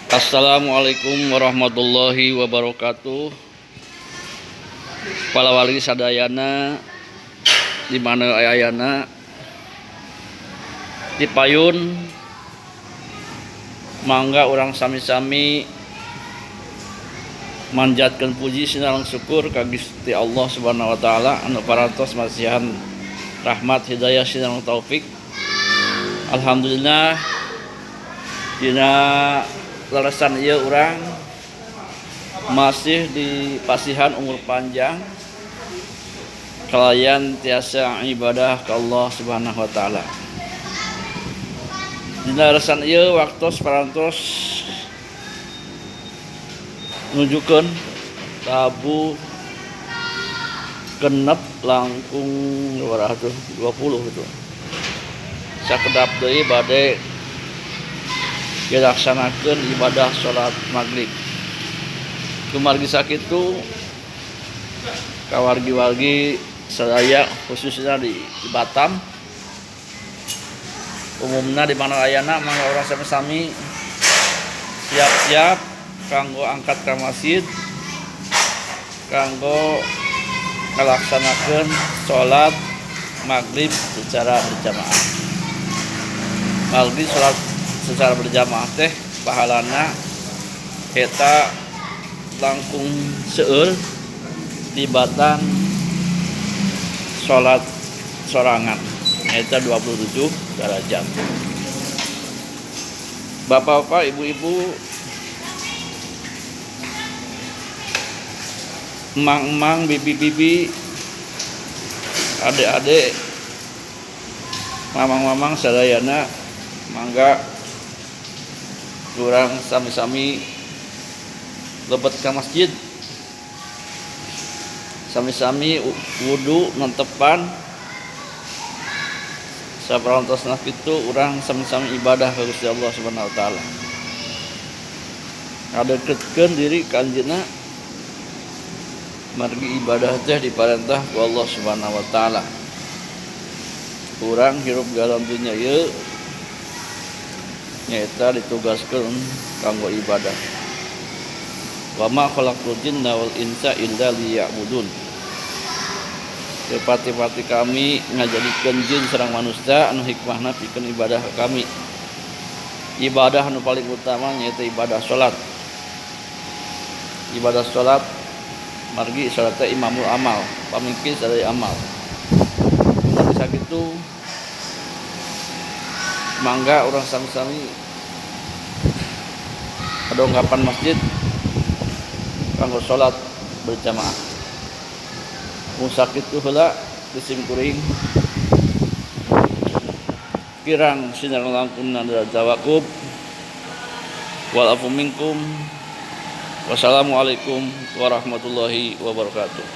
Assalamualaikum warahmatullahi wabarakatuh. Para wargi sadayana di mana ayana di payun mangga urang sami-sami manjatkeun puji sinareng syukur ka Gusti Allah Subhanahu wa taala anu parantos masihan rahmat hidayah sinareng taufik. Alhamdulillah dina lalesan ieu urang masih di pasihan umur panjang kalayan tiasa ibadah ka Allah Subhanahu wa taala. Dina lalesan ieu waktos parantos nunjukkeun tabuh genep langkung 220 gitu. Sakedap deui bade dilaksanakeun ibadah salat maghrib. Kumargi sakitu ka wargi-wargi sadaya khususnya di Batam umumna di mana ayana mangga urang sami-sami siap-siap kanggo angkat ka masjid kanggo ngalaksanakeun salat maghrib secara berjamaah. Maghrib salat secara berjamaah teh pahalana eta langkung seueur tibatan salat sorangan eta 27 derajat. Bapak-bapak, ibu-ibu, emang-emang, bibi-bibi, adik-adik, mamang-mamang sadayana mangga urang sami-sami lebet ka masjid, sami-sami wudu nentepan saparantosna kitu urang sami-sami ibadah ka Gusti Allah Subhanahu wa taala. Ngadeukeutkeun diri ka anjeunna margi ibadah teh diparentah ku Allah Subhanahu wa taala. Urang hirup dalam dunya ieu nyaeta ditugaskeun kanggo ibadah. Wa ma khalaqtul jinna wal insa illa liya'budun. Pati-pati kami ngajadikeun jin sareng manusia anu hikmahna pikeun ibadah ka kami. Ibadah anu paling utama nyaeta ibadah salat. Ibadah salat margi salat teh imamul amal, pamimpin sadaya amal. Tapi sakitu mangga urang sami-sami padongkapan masjid kanggo salat berjamaah. Mun sakitu heula disim kuring kirang sinar langkung tawakub wal afu minkum. Wassalamualaikum warahmatullahi wabarakatuh.